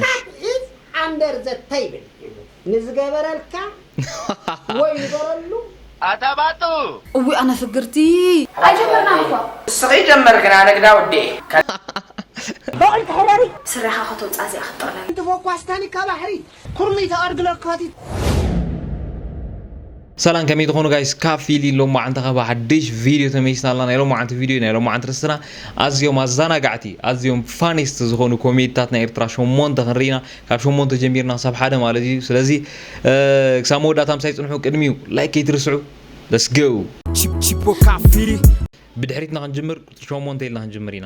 Cat is under the table. ንዝገበረልካ ወይ ንገረሉ። ኣታ ባጡ! እዊ ኣነ ፍግርቲ ኣይጀመርናን እኳ። እስኺ ጀመርክን ኣነ ግዳ ወዲኤ። ስረኻ ከተውፅኣ እዚኣ ክትጠቕለል። ትፎኳስታኒ ካብ ባሕሪ ኩርሚ ተቐርግለካቲት። ሰላም ከመይ ትኾኑ ጋይስ? ካብ ፊሊ ሎማዓንቲ ካብ ሓድሽ ቪድዮ ተመይስና ኣለና። ናይ ሎማዓንቲ ቪድዮ ናይ ሎማዓንቲ ርስትና ኣዝዮም ኣዘናጋዕቲ ኣዝዮም ፋኒስት ዝኾኑ ኮሜድታት ናይ ኤርትራ ሸሞንተ ክንርኢና ካብ ሸሞንተ ጀሚርና ክሳብ ሓደ ማለት እዩ። ስለዚ ክሳብ መወዳእታ ምሳይ ፅንሑ። ቅድሚኡ ላይክ ከይትርስዑ። Let's go። Chip chipo kafiri. ብድሕሪትና ክንጅምር ቁፅሪ ሸሞንተ ኢልና ክንጅምር ኢና።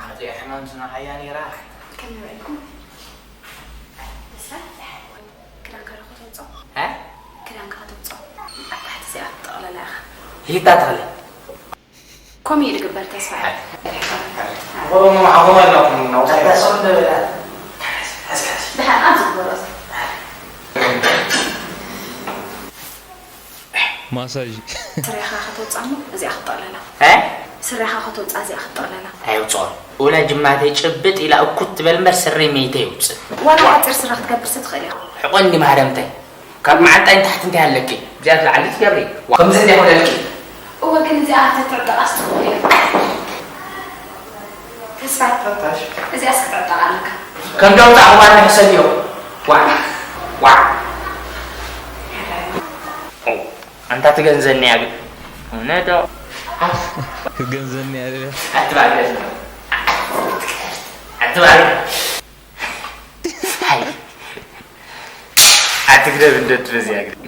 ሓጢኣ ሕማም ስናሓያ ነይራ። ከመይ ውዒልኩም? ክዳንካ ዶ ከተውፅኦ? እ? ክዳንካ ከተውፅኦ ኣብ ታሕቲ እዚኣ ትጠቕለላ ኢኻ። ሂታ ተኽለ። ከምኡ እዩ ዝግበር ተስፋ እየ። ኦሮሞ ማዕቆም ኣለኩም ነው። ድሓን ኣብዚ ግበሮ እዚ። ማሳጅ ስረኻ ከተውፅኣ እሞ እዚኣ ክትጠቕለላ። እ? ስረኻ ከተውፅኣ እዚኣ ክትጠቕለላ። ኣይውፅኦን። ኡላ ጅማተይ ጭብጥ ኢላ እኩት ትበል እምበር ስረይ መይተ ይውፅእ። ዋላ ሓፂር ስረ ክትገብርሲ ትኽእል ኢኻ። ሕቆ እንዲ ማህረምተይ። ካብ መዓንጣይ ንታሕቲ እንታይ ኣለኪ? እዚኣ ትለዓሊ ትገብሪ። ከምዚ እንዲያ ክብለልኪ። እወ ግን እዚኣ ተትዕጠቓስ ትኽእል እያ። ተስፋይ እዚኣስ ክትዕጠቓ ኣለካ። ከም ዳውጣ ኣኽባር ንሕሰብ እዮም። ዋዕ ዋዕ። ኣንታ ትገንዘኒ እያ ግን። እውነዶ? ክትገንዘኒ እያ ድብል። ኣትባል ገንዘ ኣትባል። ኣትግደብ እንደት በዚያ ግን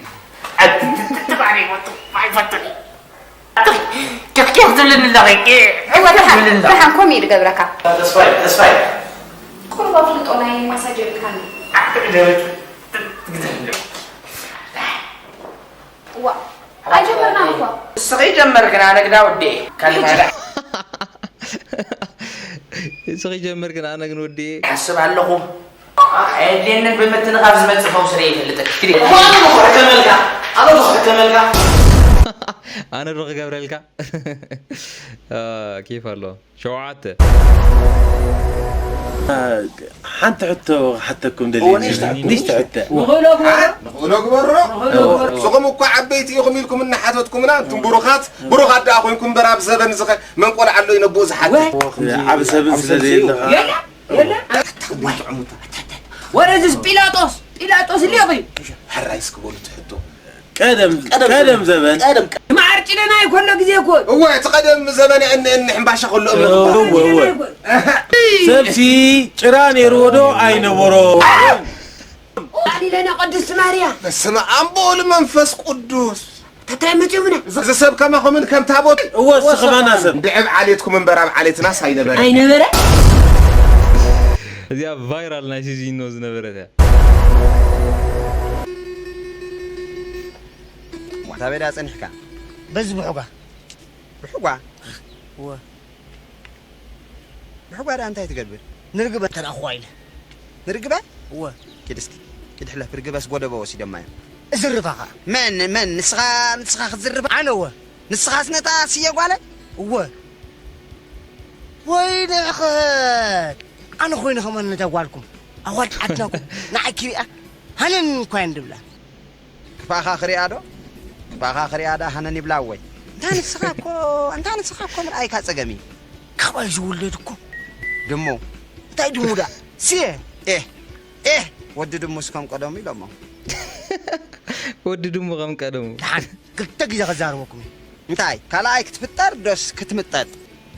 ኣትትትባሪ ወጡ ማይፈቱኒ። ከፍከፍ ትብልኒ ኣለኺ። እወ ደሓን ደሓን ከምኡ እዩ ዝገብረካ። ተስፋይ ተስፋይ። ቁሩብ ኣፍልጦ ናይ ማሳጅ የብልካን። ኣትግደብ ትግደብ። ዋ ኣይጀመርናን እኳ። እስኺ ጀመርክን ኣነ ግዳ ወዲኤ። ካልእ ካልእ እስኺ ጀመርክን ኣነ ግን ወዲኤ። ሓስብ ኣለኹ። ኣየድልየንን ብምትንኻፍ ዝመጽእ ፈውሲ ርኤ ይፈልጥ። ኣነ ዶ ክሕከመልካ? ኣነ ዶ ክሕከመልካ? ኣነ ዶ ክገብረልካ? ኬፍ ኣሎ። ሸውዓተ። ሓንቲ ሕቶ ክሓተኩም ደልየ ንእሽቲ ሕቶ። ንኽእሎ ግበሮ። ስኹም እኳ ዓበይቲ ኢኹም ኢልኩም እናሓተትኩምና እንቱም ብሩኻት ብሩኻት ደኣ ኮይንኩም እምበር ኣብ ዘበን ዝኸ መን ቆልዓ ኣሎ እዩ ነብኡ ዝሓትት። ዓብ ሰብን ስለ ዘየለኻ ወረዝስ ጲላጦስ ጲላጦስ እልዮ እዩ። ሕራይ እስኪ በሉ ትሕቶ። ቀደም ቀደም ዘበን ማዓር ጭደና ይኮሎ ግዜ እኮ እወ እቲ ቀደም ዘበን እኒ እኒ ሕምባሻ ከሎ እምኒ እወ እወ ሰብሲ ጭራ ነይርዎ ዶ ኣይነበሮ ቃሊለና ቅድስት ማርያ በስመ ኣብ ወወልድ መንፈስ ቅዱስ ተትረምት ይብና እዚ ሰብ ከማኹምን ከም ታቦት እወ እስኸማና ሰብ እንድዕብ ዓሌትኩም እምበር ኣብ ዓሌትናስ ኣይነበረ ኣይነበረ እዚኣ ቫይራል ናይ ሲዚኖ ዝነበረት እያ ታበዳ ጸኒሕካ በዚ ብሑጓ ብሑጓ እወ ብሕጓ ደኣ እንታይ ትገብር? ንርግበ ተረኣኽዋ ኢለ። ንርግበ? እወ። ኪድ እስኪ። ኪድ ሕለፍ ርግበስ ጎደቦ ወሲዶማ እዮም። እዝርፋኻ። መን መን ንስኻ ንስኻ ክትዝርፍ? ኣነ እወ። ንስኻስ ነታ ስየ ጓለ? እወ። ወይኒ ሕኸት ኣነ ኮይነ ከማን ነታ ጓልኩም ኣዋልድ ዓድናኩም ንዓይ ክሪኣ ሃነን እኳ እየን ድብላ። ክፋኻ ክሪኣ ዶ? ክፋኻ ክሪኣ ደኣ ሃነን ይብላ ወይ? እንታ ንስኻ እኮ እንታ ንስኻ እኮ ምርኣይካ ጸገም እዩ። ካባይ ዝውለድ እኮ ድሙ እንታይ ድሙ ደኣ ስየ ኤህ ኤህ ወዲ ድሙስ ከም ቀደሙ ኢሎሞ። ወዲ ድሙ ከም ቀደሙ። ደሓን ክልተ ግዜ ከዛርበኩም እየ። እንታይ ካልኣይ ክትፍጠር ዶስ ክትምጠጥ?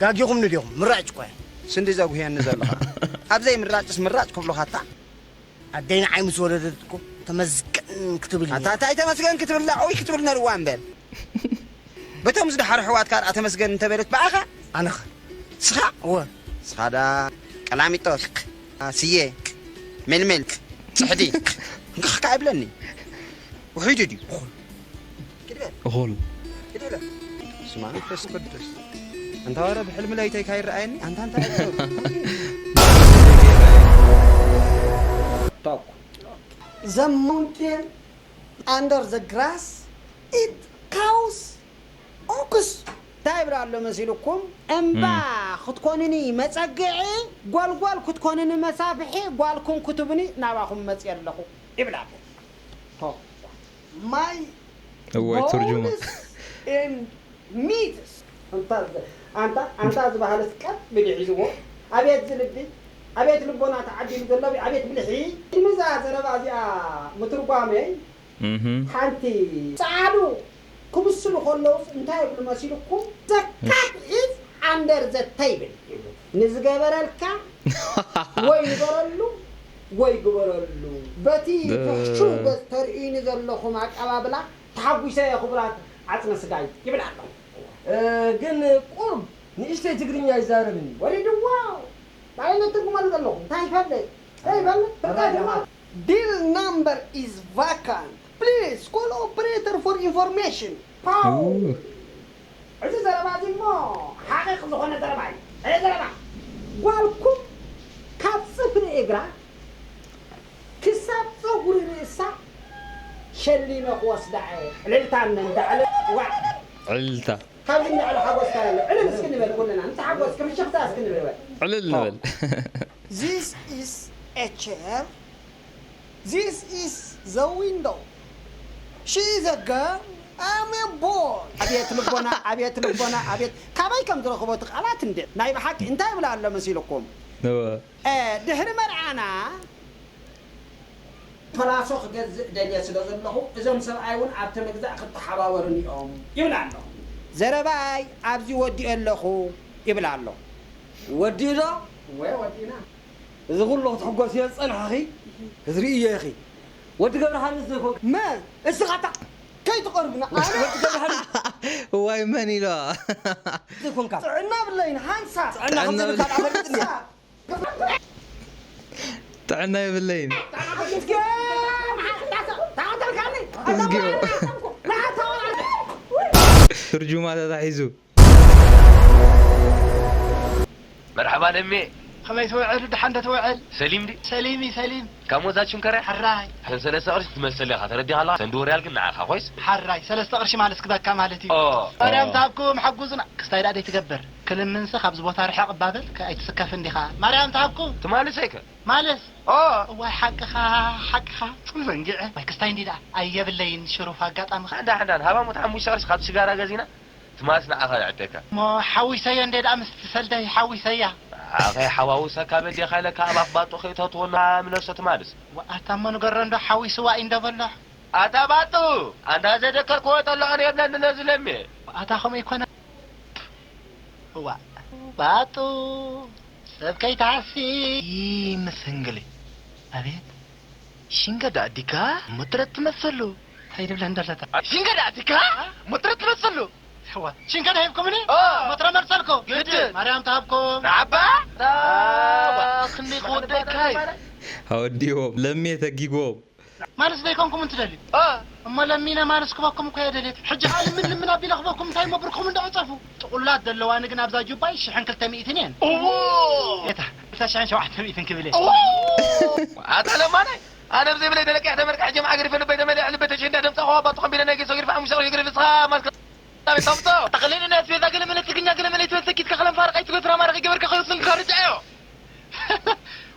ጋጊኹምኒ ዲኹም? ምራጭ እኮ እየ። ስንዲ ዘጉህየኒ ዘለኻ። ኣብ ዘይምራጭስ ምራጭ ክብሉኻታ? ኣደይ ንዓይ ምስ ወለደት እኮ ተመስገን ክትብል እያ። ኣታ እንታይ ተመስገን ክትብል ላዕዊ ክትብል ነርዋ እምበር። በቶም ዝደሓሩ ኣሕዋትካ ደኣ ተመስገን እንተበለት ብኣኻ? ኣነኸ? ስኻ? እወ። ስኻ ደኣ ቀላሚጦስ፣ ስየ፣ ሜልሜል፣ ጽሕዲ፣ እንካኽካ ኣይብለኒ። ውሒዱ ድዩ? እኹል። ስማ መንፈስ ቅዱስ። ኣንታ ወረ ብሕልሚ ለይተይ ካይረኣየኒ ኣንታ እንታይ The mountain under the grass, it cows, ox. እንታይ ይብል ኣሎ መሲልኩም? እምባ ክትኮንኒ መጸግዒ፣ ጎልጎል ክትኮንኒ መሳፍሒ፣ ጓልኩም ክትብኒ ናባኹም መጽየ ኣለኹ ይብል ኣሎ። ሆ። My እዋይ፣ ትርጅማ። Bones and meats. ኣንታ ኣንታ ኣንታ ዝበሃለስ ቀጥ ብሊ ሒዝዎ። ኣቤት ዝልቢ፣ ኣቤት ልቦና ተዓዲሉ ዘሎ፣ ኣቤት ብልሒ። ምዛ ዘረባ እዚኣ ምትርጓመይ ሓንቲ ጸዓዱ ክምስሉ ከለውስ እንታይ ይብሉ መሲልኩም? The cat is under the table ይብሉ። ንዝገበረልካ ወይ ንገረሉ ወይ ግበረሉ። በቲ ፍሕሹው ገጽ ተርእዩኒ ዘለኹም ኣቀባብላ ተሓጒሰ እየ ክቡራት ዓጽመ ስጋይ ይብል ኣሎ። እ፣ ግን ቁሩብ ንእሽተይ ትግርኛ ይዛረብኒ። ወሪድዎ። ባዕለይ ነትርጉመሉ ዘለኹ። እንታይ ይፈልጥ? እንታይ ይፈልጥ? ፍርቃ ድማ Deal number is vacant. Please call operator for information. ፓው። ኡ። እዚ ዘረባ እዚ እሞ ሓቒቕ ዝኾነ ዘረባ እዩ። እዚ ዘረባ ጓልኩም ካብ ጽፍሪ እግራ ክሳብ ጸጉሪ ርእሳ ሸሊመ ክወስዳ እየ። ዕልልታ እነ እንዳዕለ ዋ። ዕልልታ። ካብዚ ንላዕሊ ሓጎስካ ኣሎ። ዕልል እስኪ ንበል ኩልና። ንተሓጎስ፣ ክምሽኽታ እስኪ ንበል። ዕልል ንበል። This is a chair. This is the window. She is a girl. I'm a boy. ኣቤት ልቦና፣ ኣቤት ልቦና፣ ኣቤት። ካበይ ከም ዝረኽቦ እቲ ቃላት እንዴ? ናይ ብሓቂ እንታይ ይብላ ኣሎ መሲልኩም? እወ። እ፣ ድሕሪ መርዓና ፈላሶ ክገዝእ ደልየ ስለ ዘለኹ፣ እዞም ሰብኣይ እውን ኣብቲ ምግዛእ ክተሓባበሩኒ እዮም ይብል ኣሎ። ዘረባይ ኣብዚ ወዲኦ ኣለኹ ይብል ኣሎ። ወዲኡ ዶ? እወ፣ ወዲእና። እዚ ኩሉ ክትሕጎስዮ ዝጸናሕኺ ክትርእዮ ኢኺ። ወዲ ገብረሃንስ ዘይኮንካ? መን? እስኻ እታ ከይትቐርብና። ኣነ ወዲ ገብረሃንስ። እዋይ፣ መን ኢልዋ? ዘይኮንካ? ጥዕና ብለይን፣ ሃንሳ። ጥዕና ከም ጥዕና ዘይብልካ ብለይን። ኣፈሊጥኒ። ጥዕና የብለይን። እዝግዮ። ትርጁማ ተታሒዙ። መርሓባ ለሜ። ከመይ ትውዕል? ደሓን ዶ ትውዕል? ሰሊም ድዩ? ሰሊም እዩ፣ ሰሊም። ካብ ሞዛት ሽንከረ? ሕራይ። እተን ሰለስተ ቅርሺ ትመሰል ኢኻ፣ ተረዲኻ ኣለኻ? እተን ድወ ርያል ግን ንዓኻ ኮይስ? ሓራይ፣ ሰለስተ ቅርሺ ማለት ክበካ ማለት እዩ። ኦ። ማርያም ትሃብኩም፣ ሓጉዙና። ክስታይ ደኣ ደይ ትገብር? ክልምንሲ ካብዚ ቦታ ርሕቕ እባ በል፣ ከ ኣይትስከፍን ዲኻ? ማርያም ትሃብኩም። ትማልሰይ ከ? ማልስ። ኦ። እዋይ፣ ሓቅኻ፣ ሓቅኻ። ጽም ዘንጊዐ። ወይ ክስታይ እንዲ ደኣ። ኣየብለይን ሽሩፍ ኣጋጣሚ። ሓንዳ፣ ሓንዳ፣ ሃባ ሞት ሓሙሽተ ቅርሺ ካብ ሽጋራ ገዚና፣ ትማልስ ንዓኻ ይዕደካ። እሞ ሓዊሰዮ እንደ ደኣ ምስቲ ሰልደይ ሓዊሰያ። ኣኸይ ሓዋውሰካ በዴኻ ኢለካ ኣብ ኣፍ ባጦ ከይተትወና ምለሶ ትማልስ። ወኣታ እሞ ንገሮ እንዶ ሓዊስዋ እዩ እንዶ በሎ። ኣታ ባጡ፣ ኣንዳ ዘደከርክዎ ጠልዖ የብለኒ ነዚ ለሜ። ኣታ ከምኡ ይኮነ። እዋ፣ ባጡ፣ ሰብ ከይትሃሲ። ይምስንግሊ። ኣቤት፣ ሽንገዳ ኣዲካ ሙጥረት ትመስሉ። እንታይ ትብለ እንደለታ? ሽንገዳ ኣዲካ ሙጥረት ትመስሉ። እዋ፣ ሽንገዳ ሂብኩምኒ? ኦ። ሙጥረ መልሰልኩ። ግድን። ማርያም ትሃብኩም። ንዓባ? ዋ፣ ክንደይ ክወደካ እዩ። ኣወዲዎም፣ ለሜ ተጊጎም። ማለስ ዘይኮንኩም እንትደልዩ። እ። እሞ ለሚነ ማለስ ክበኩም እኮ እየ ደልየት። ሕጂ ኸኣ ልምን ልምን ኣቢለ ክበኩም እንታይ እሞ ብርኩም እንዳዕጸፉ። ጥቑላት ዘለዋኒ ግን ኣብዛ ጁባይ ሽሕን ክልተ ሚእትን እየን። እዎ። የታ፣ ክልተ ሽሕን ሸውዓተ ሚእትን ክብል እየ። እዎ። ኣታ ለማናይ፣ ኣነ ብዘይብለይ ተለቂሕ ተመርቅሕ ጀምዓ ገዲፈ ልበይ ተመሊዐ ልበይ ተሸንዳ ደምጻ ኸዋ ባቱ ኸምቢለ ናይ ገሶ ገዲፈ ሓሙሽተ ቕርሺ ገዲፈ ንስኻ ማልከ ኣቤት ኣምጾ። ጠቕሊል ናይ ኣስቤዛ ገለመለ ትግርኛ ገለመለ ትበሰኪት ከኸለን ፋርቕ ኣይትግበር ፍራማርቕ ይገበርካ ኸዮ ስንካ ርጫዮ።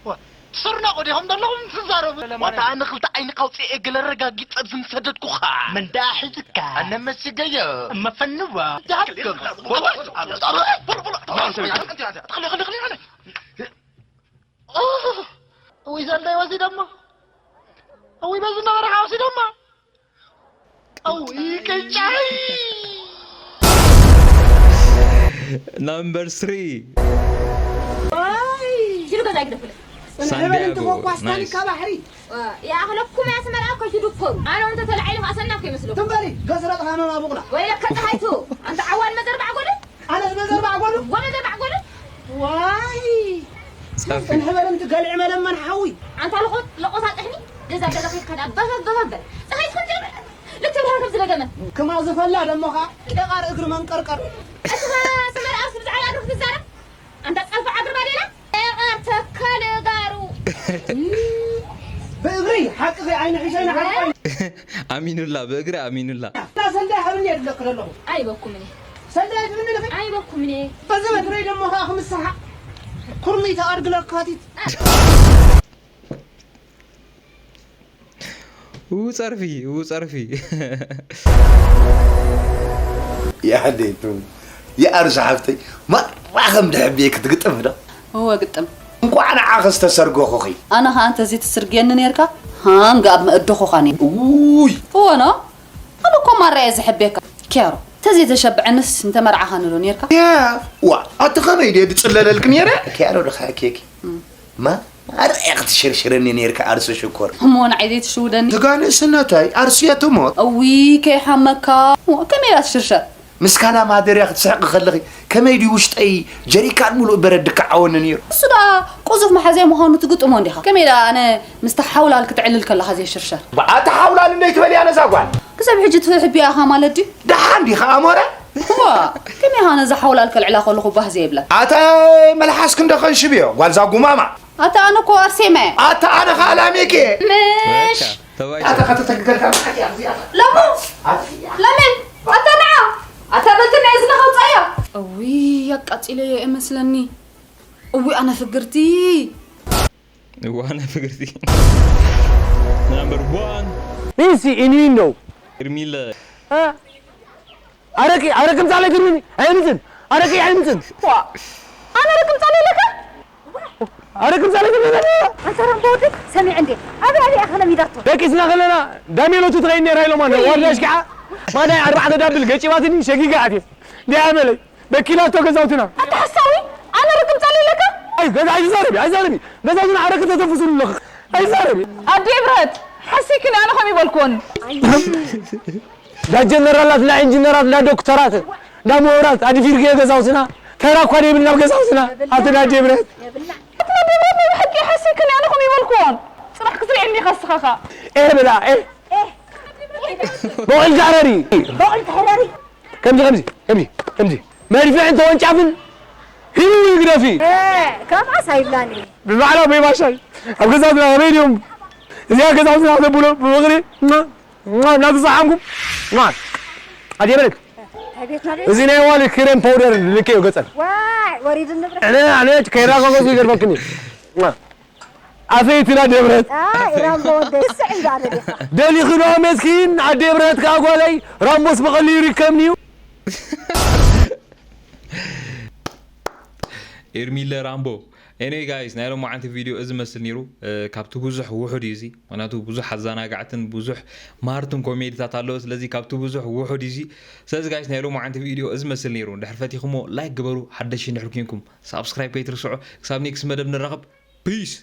ዋ፣ ትስርናቑ ዲኹም ዘለኹም ትዛረቡ? ዋታ ኣነ ክልተ ዓይንኻ ኣውፂኤ ገለ ረጋጊፀ ዝምሰደድኩኻ። መን ደኣ ሒዝካ? ኣነ መሲገዮ። እመፈንዋ። ደሃልኩም። እውይ፣ ዘልዳይ ወሲዶሞ። እውይ፣ በዚ ነበረ ወሲዶሞ። ኣው፣ ይቅጫይ። ናምበር ስሪ። ዋይ! ሽሉ ገዛ ይግደፍለ። ሳንዲያጎ፣ ጽንሕ በል እንተ ኮኳስ ናይስ። ታኒካ ባሕሪ። ይኣኽለኩም እያ ኣስመራ እኮ ትድኮሩ። ኣነ እውን ተተላዒሉ ከኣ ሰናፍ ከይመስለኩም። ትም በሊ፣ ገስረጥ ሃመማ ቡቕላ። ወይለከ ፀሃይቱ፣ ኣንታ ዓዋል መዘርባዕ ጎደል። ኣነስ መዘርባዕ ጎደል። ወመዘርባዕ ጎደል። ዋይ! ጸፊ። ጽንሕ በል እንቲ ገልዒ መለመን ሓዊ። ኣንታ ለኾት፣ ለቆታ ጥሕኒ፣ ገዛ ገዛ ከይድካ ደኣ በፈ በፈ በል። ፀሃይትኩም ትብል። ልክዕ ብርሃን ከም ዝደገመ። ክማ ዝፈላ ደሞኻ፣ ቄቓር እግሪ መንቀርቀር። እስኻ ስመር ኣውስ ብዛዕባ እግሪ ክትዛረብ? ኣንታ ጸልፋ እግሪ ባዴላ? ቄቓር ተከለ ጋሩ። ብእግሪ ሓቅኺ ኣይንሕሸይ ንሓቅኺ። ኣሚኑላ፣ ብእግሪ ኣሚኑላ። እና ሰንዳይ ሃብኒ የድለክ ዘለኹ። ኣይበኩምን እየ። ሰንዳይ ትብኒ ልኺ? በዚ መትረይ ደሞ ከዓ ክምስሓ ኩርሚታ ኣድግለ ካቲት ው ጸርፊ ው ጸርፊ ያደቱ የኣርሱ ሓፍተይ ማራ ከም ድሕብየ ክትግጥም ዶ እወ ግጥም እንኳዕ ንዓኸ ዝተሰርገኹኺ ኣነ ኸዓ እንተዘይትስርግየኒ ነርካ ሃንግ ኣብ መእደኹኻ ነይ ውይ እወ ኖ ኣነ እኮ ማራ እየ ዝሕብየካ ኪያሮ ተዘይተሸብዐንስ እንተመርዓኻ ንዶ ነርካ ያ ዋ ኣቲ ኸመይ ድየ ድፅለለልክ ነይረ ኪያሮ ድኻ ኬኪ ማ ኣርያ ክትሽርሽረኒ ነይርካ ኣርሱ ሽኮር እሞ ንዓይ ዘይትሽውደኒ ተጋንእስነታይ ኣርሱየ ትሞት እዊ ከይሓመካ እሞ ከመይ እያ ትሽርሸር ምስ ካላ ማደርያ ክትስሕቂ ከለኺ ከመይ ድዩ ውሽጠይ ጀሪካን ሙሉእ በረድ ድከዓወኒ ነይሩ እሱ ደኣ ቁዙፍ መሓዝያ ምዃኑ ትግጥሞ እንዲኻ ከመይ ደኣ ኣነ ምስታ ሓውላል ክትዕልል ከለኻ ዘይሽርሸር ኣቲ ሓውላል እንደይ ትበልያ ነዛ ጓል ክሳብ ሕጂ ትሕብያ ኢኻ ማለት ድዩ ደሓን ዲኻ ኣሞረ እዋ ከመይ ኢኻ ነዛ ሓውላል ከልዕላ ከለኹ ባህ ዘይብላ ኣታ መልሓስክ እንደ ኸንሽብዮ ጓልዛ ጉማማ ኣታ ኣነ እኮ ኣርሴማ እየ ኣታ ኣነ ኸኣ ላሜክ እየ ምሽ ተባይ ኣታ ከተተግገልካ መዓት እያ እዚኣ ለሙ ለምን ኣታ ንዓ ኣታ በልትና እዝና ከውፃያ እዊ ኣቃፂለዮ እመስለኒ እዊ ኣነ ፍግርቲ ዋነ ፍግርቲ number one This is innuendo. ኤርሚለ Araki, araki msale kirmini. Ayimtsin. Araki ayimtsin. ኣነ ርክም ፃለለካ Araki msale kirmini. ኣንተ ረምቦ ወደይ ሰሚዕ እንዴ ኣበይ ኣበይ ኣኸለ ሚዳቶ ደቂስና ከለና ዳሜሎቱ ትኸይድ ነራ ኢሎማ ዋርዳ ሽኪዓ ማዳይ ኣርባዕተ ዳብል ገጪባትኒ ሸጊጋ ኣትየ እንዲኣ መለይ በኪላቶ ገዛውትና ኣታ ሓሳዊ ኣነ ርክም ፃለለካ ኣይ ገዛ ኣይዛረቢ ኣይዛረቢ ገዛውትና ዓረቂ ተተፍሱሉ ኣለኹ ኣይዛረቢ ኣዴ ብረት ሓሲክን ኣነ ከም ይበልኩን እንዳ ጀነራላት እንዳ ኢንጂነራት እንዳ ዶክተራት እንዳ ምሁራት ኣድፊርክዮ ገዛውትና ተራ እኳ ደይብልና ኣብ ገዛውትና ኣብቲ እንዳ ጀብረት ኣታ ኣዴ ብረት ናይ ብሓቂ ሓሲክን ኣነ ከም ይበልኩን ፅናሕ ክትሪእኒ ከስኻኻ ኤ ብላ ኤ በቑል ተሕረሪ በቑል ተሕረሪ ከምዚ ከምዚ ከምዚ ከምዚ መድፍዕን ተወንጫፍን ሂቡ ይግደፊ ከምኣስ ኣይብላኒ ብባዕላ በይባሻይ ኣብ ገዛውትና ኣበይ ድዮም እዚኣ ገዛውትና ተብሎ ብፍቕሪ እናተሰሓምኩም ኣድየ በለክ ቤትና እዚ ናይ ዋሊ ክሬም ፓውደር ልክዮ ገፀን ዋይ ወሪድ ንብረት ኣነ ኣነ ከይራጓጓዙ ይገርመክኒ ኣፈይትና ደብረት ኢራን ወደ ስዕ እንዳለ ዲኻ ደሊኽዶ መስኪን ኣደ ብረት ከዓ ጓለይ ራምቦስ ብቐሊሉ ይርከብኒ እዩ ኤርሚለ ራምቦ Anyway guys ናይ ሎማዓንቲ ቪድዮ እዚ መስል ነይሩ ካብቲ ብዙሕ ውሑድ እዩ እዚ ምክንያቱ ብዙሕ ኣዘናጋዕትን ብዙሕ ማርትን ኮሜዲታት ኣለዎ ስለዚ ካብቲ ብዙሕ ውሑድ እዩ እዚ ስለዚ guys ናይ ሎማዓንቲ ቪድዮ እዚ መስል ነይሩ እንድሕር ፈቲኹሞ ላይክ ግበሩ ሓደሽ እንድሕር ኮንኩም ሳብስክራይብ ከይትርስዑ ክሳብ ኔክስት መደብ ንራኸብ ፒስ